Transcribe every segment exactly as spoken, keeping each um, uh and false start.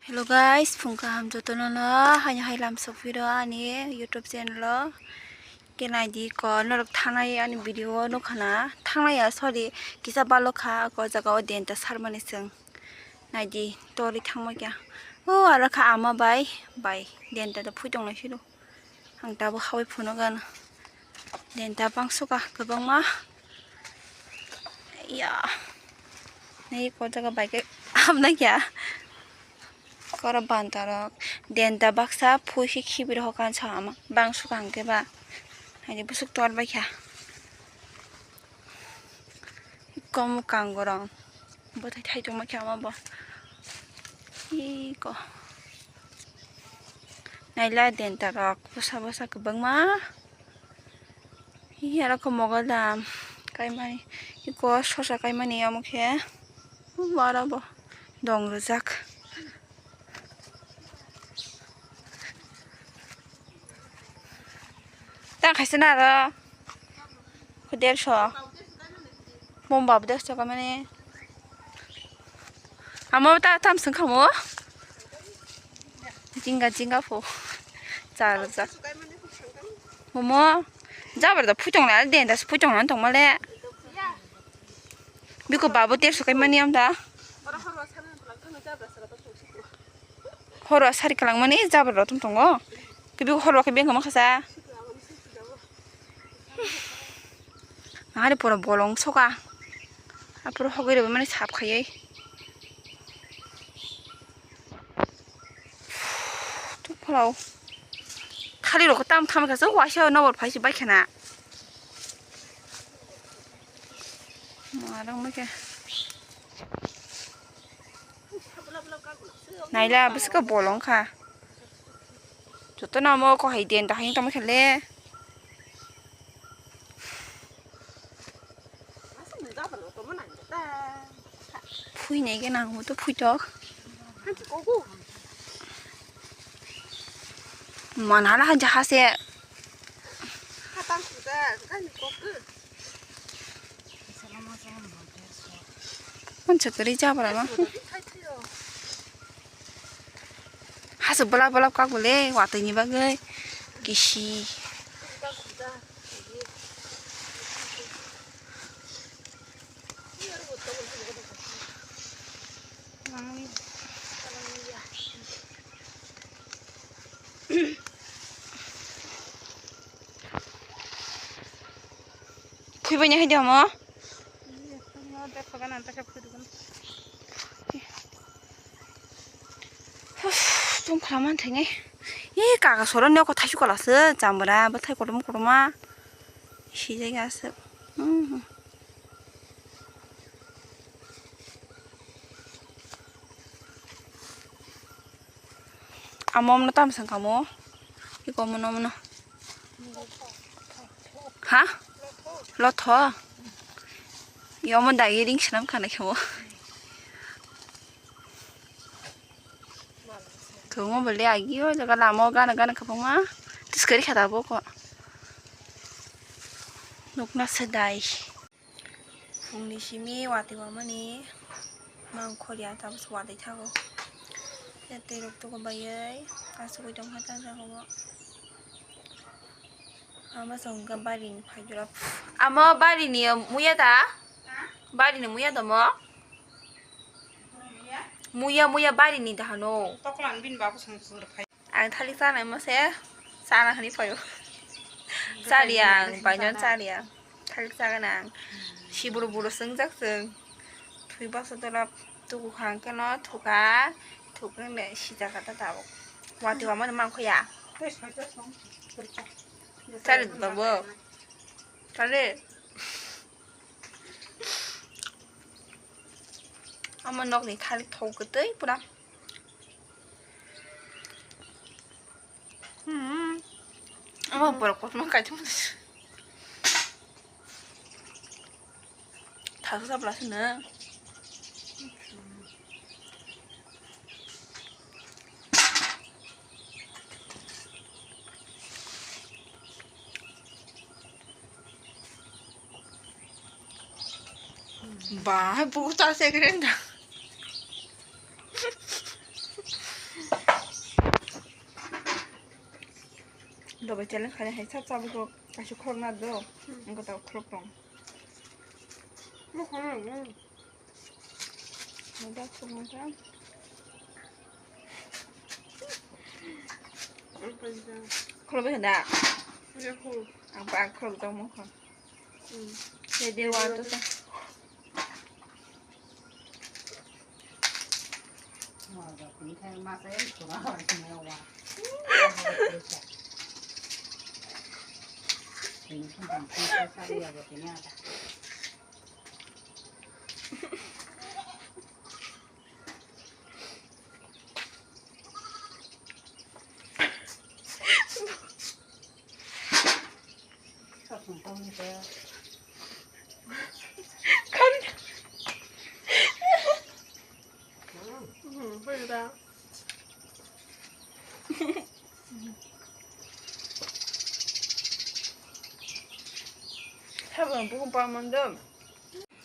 Hello guys, phung kaham jotono no, haino hai lam sokphiro ani YouTube channel o. Ke naidi ko norok thanai ani video o nukha na, thanai ya, sorry, kisa balo kha, ko jaga o denta sarmani chwng. Naidi tori thangma kya. O aro kha ama bai, bai denta da phui tong lai silo. Ang tabuk hawi phunuk gana. Denta bangsuka kwbangma. Ya. Nei ko jaga bai khe hamna kya. Koro bantarok. Denta baksa phui khe khibir hokan sa ama. Bangsuka hwnkhe ba. Haini busuk tor bai kha. Kom kangorong. Bwthai thai tongma khe ama bo. Iko. Naila denta rok bwsa bwsa kwbangma. Ih, aro khe mogodam kaimani. Iko sosa kaimani omo khe. Bara bo dong rijak. Tang khaisa na aro. Derso. Mom bab derso kamani. Amo ta tam sung kamo. Jinga jinga pho. Char ja. Momo. Jabar da phuchong la den da phuchong lan tong male. Biko babu derso kaimani am da. Horo sari kwlangmani jabar rok tong tongo. Kibi horo khe bengkha ma khasa. Nahari pura bolong soka. Apura hogwi rwmani sap khaiwi. Tuk phalao. Thali rok tam tham kha so waisa nobor phaisi bai khana. Marang ma khe. Naila bwswk bolong kha. Jotono omo kohai den dahai tongma khe le. Phuinai khe nang to phuitok. Manhala han jahase. Mansa kwrwi jabra ma. Haso bwlap bwlap kak bole watwi ni bagwi kisi. Phuibaini hai de omo. Tong khama thenge. E kaga soro ne ko thaisu kala se chambra bwthai kotom kotoma. Sijai ga se. Amo mano tam sang kamo. Iko mano mano. Ha? Lotho. Yomo dagi ring sinam kana kemo. Kemo bole agi o jaga lamo gana gana kabangma. Tiskari khata boko. Nukna sedai. Phungni simi watwi wamani mangkhor ya, tabuk se watwi thago. Tei rok tuku baiwi asugwi tongkha ta jagao. Ama se hwnkha barini phaijora. Amo barini muya da? Barini muya da mo? Muya, muya barini da hano. Toklan bini babu song sur phai. Ang thalik chanai mo se chana hwnwi phaio. Chaliya ang, baijon chaliya. Thalik chagana ang. Siburu buru swngjak chwng. Thwi basa tola tuku hang keno thuka. Thukang de sijak kata tabuk. Wati wamani mangkho ya. Chali babu. Chali. Ama nokni thalik thok kwtwi pura. Hmm. Ama borok kotorma kaitor. Thasa sabla sini. Ba, hai buku ta se keren da. Dobai challenge khainai hai sab sabukgo kaisa khorokna do. Hmm. Wngkha tabuk khorok tong. Mo khorok nang. Mo da khorok nang kha. Khorok bai da. Ang ba khorok tong mo kha. Hmm. Khe de wa to sa.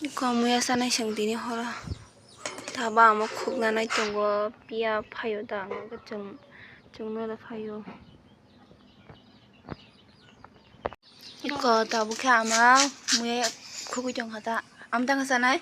Iko muya sanai chwng tini horo. Tabo amo khuknanai tongo, piya phaio da, ang chwng, chwngno le phaio. Iko tabuk khe ama muya khugui tongkha ta. Am tang sanai?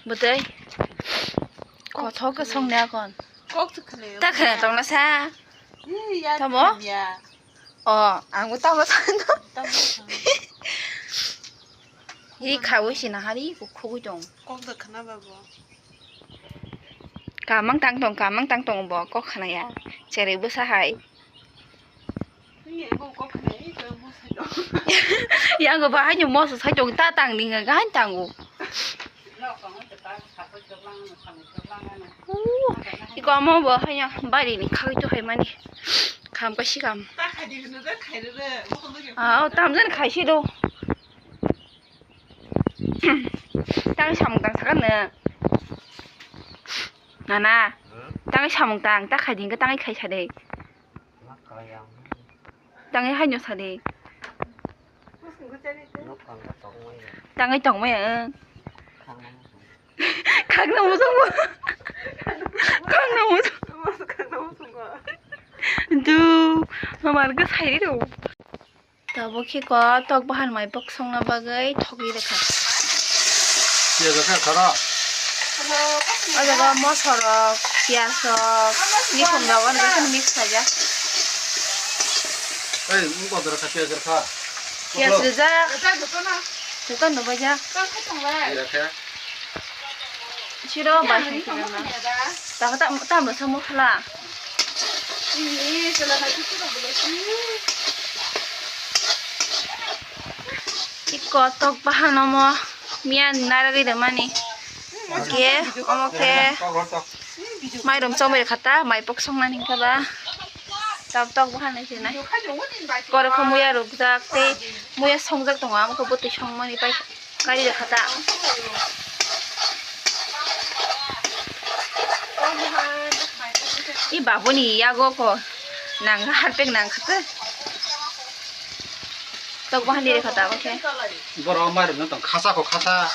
Bwtwi? Kothok khe songni akon. Kok se khwlaio. Ta khwna tongna sa? Tamo? O, ang bo tamo sano. Tamo sano. Hi khawi sina hari khugui tong. Kok da khwna babo. Kamang tang tong, kamang tang tong bo kok khwna ya. Cherai bwsa hai. Yango ba haino moso sai tong ta tang ninga gan tango. Iko amo bo haino bari ni khagwi to hai mani. Kham ka sikam. Ah, o tamjani khaisi do. Tang samung tang sakha nang. Nana. Tang samung tang ta khai ding ka tang khai sa de. Tangwi haino sadi. Tangwi tongmaya, ang. Khakno muchungo. Khakno muchungo. Du, mamar ga sairi do. Tabuk khe ko tok bahan mai bok songna bagwi thogwi rwkha. Piyaj rwkha khoro. O jaga moso rok, piyaj rok, nikhum rok, ani khe mix khaijak. Ei, wng kotor kha, piyaj rwkha. Piyaj rijak. Joto nubajak. Siro bai hai khe na. Tamo tamo samo khala. Iko tok bahan omo miya naragwi rwmani. Khe omo khe mairum chomwi rwkha ta, mai pok songnani hwnkhe ba. Tok tok bahan nai sinai. Koro khe muya rwkjak tei muya songjak tongo, amo khe bwtwi songmani pai. Kari rwkha ta. I babuni yago ko nang harpek nang kha ta. Tok bahani rwkha ta omo khe. Borok mai rwkno tong khasa ko khasa.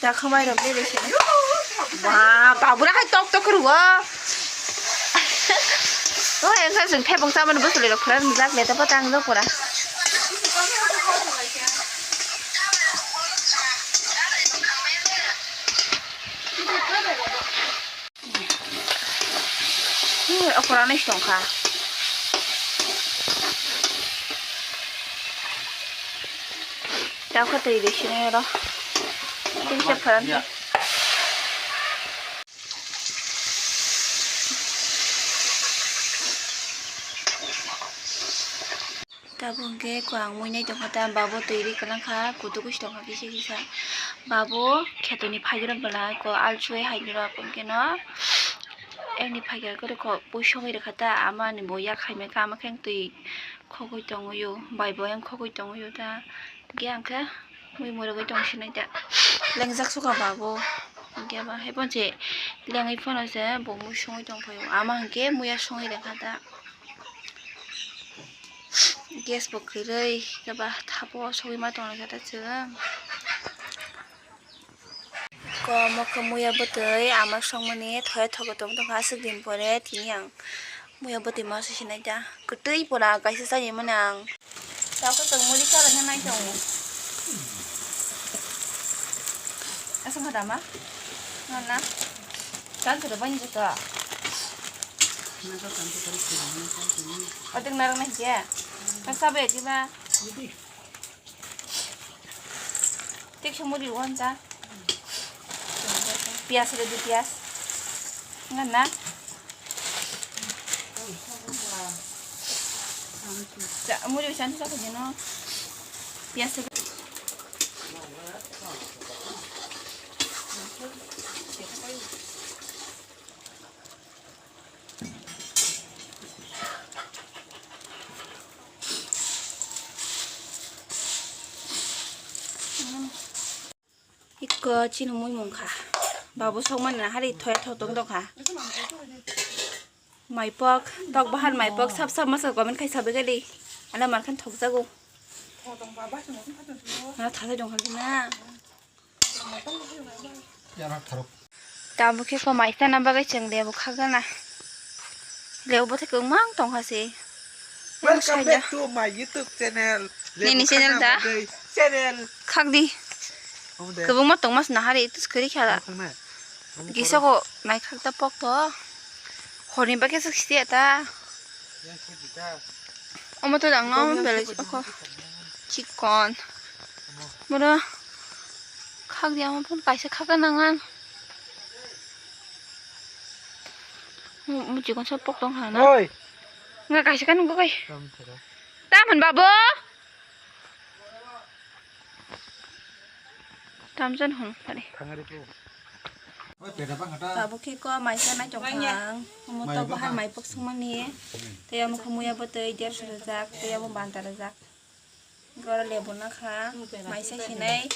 Ta khamai rok de besi. Ba, babura hai tok tok ruwa. O, engkha jeng thebong chamani bwswlwi rok phran jak le ta patang jok pora. Hmm, okra nai tongkha. Tei khe twi rw sini oro. Tei khe pharan. Tabuk hwnkhe kwrwng mui nai tongkha ta, babo twi ri kwlangkha, kutuk se tongkha kisa kisa. Babo khetoni phaijak rok bwla ko alsui hai rok hwnkhe no, ani phaikhe khe pui sogwi rwkha ta, ama ni bo yak hai mai kha, ama khe twi khogwi tongwi o, bai bo yang khogwi tongwi o ta, hwnkhe ang khe mui mui rwgwi tong sinai ta, lengjak sukha babo, hwnkhe ba hai phano se lengwi phano se bo mui songwi tongphai o, ama hwnkhe muya songwi rwkha ta. Gas bo kwrwi, khe ba thapo sogwi ma tonglaikha ta chwng. Ko omo khe muya bwtwi ama songmani thoya thogo tong tongkha, aswk din pore tini ang Muya bwtwi masa sinai da. Kwtwi pora kaisa chaywi mani ang. Tao khe chwng muri chala khe nai tongo. Aswk kha dama? Nana. Kan thoro bani jaka. Otek narang nai je. Kasa be jiba. Tik se muri wan cha. Pias re di pias. Ngan na. Cha muri chan cha ko jeno. Pias re. Iko chini mui mung kha. Babu sok mani na hari thoya thotong dong kha. Maipok, tok bahar maipok sap sap masa comment khai sabai gali. Ala mar khan thok jago. Na thasai dong kha na. Tabuk khe ko mai tana bagwi chwng lebu khagana. Lebu bothai kwbangma tongkha se. Welcome back to my YouTube channel. Nini channel da? Channel. Khakdi. Omo de. Kwbangma tongma se nahari tus kwrwi khala. Omo khakna. Omo kisa khoro. Ko naikhak ta pok to. Horni bagwi swk siya ta. Yang khakdi ta. Omo to dang no belai oko. Chikon. Mura khak dia mo phun kaisa khak nangan. Mu chikon sa pok tong hana. Oi. Nga kaisa kan go kai. Tam thero. Tam han babu. Tamjan hon kare. Thangari ko. Oi peda bang hata. Babu khe ko maisa nai tong thang. Omo to bahar mai pok sumani. Tei omo khamuya bo tei derso rajak, tei omo banta rajak. Gora lebu na kha. Maisa sinai.